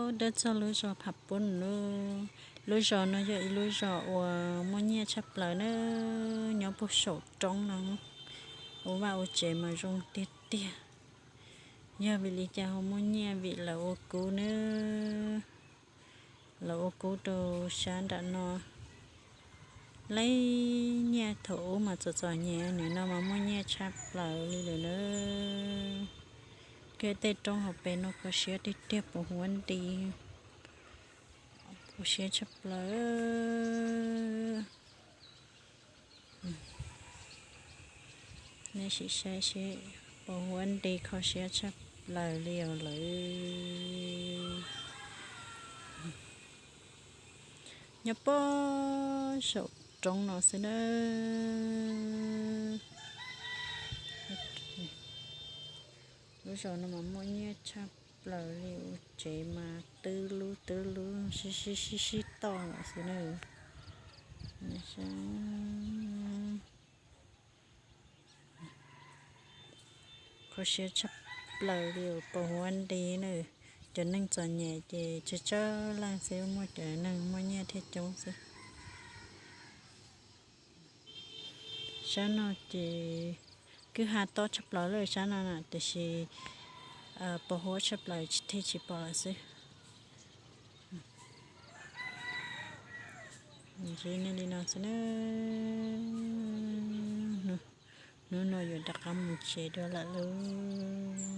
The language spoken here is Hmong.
Dab txog lub zos Pham Pub, lub zos no yog ib lub zos uas muaj nyiaj tshaj plaws na, nyob puag saum roob no, ua vaj ua tsev mas zoo tiag tiag. Yog vim li cas ho muaj nyiaj? Vim lawv ua kub na, lawv ua kub rau sab nram no. Lawv nyiaj thaum ub mas txom txom nyem, nim no mas muaj nyiaj tshaj plaws li lawm na. Kiag tej roob hauv pes no kho siab tiag tiag, puas huab nti, kho siab tshaj plaws. Nej sim saib seb, puas huab nti, kho siab tshaj plaws li os lawv. Nyob puag saum roob no xwb na. Lub zos no mas muaj nyiaj tshaj plaws li, ua tsev mas twb lub twb lub sib sib sib sib toj lawm xwb na. Kho siab tshaj plaws li, puas huab nti na. Cov neeg txom nyem ces tsawg tsawg leej xwb, muaj cov neeg muaj nyiaj thiaj coob xwb. Sab no ces kwj ha tob tshaj plaws lawm sab no na, tiam sis puas huab tshaj plaws thiaj tsis pom lawm xwb. Ntxiv nej li no xwb na. Hnub no yuav rov qab mus tsev dua lawm lauj.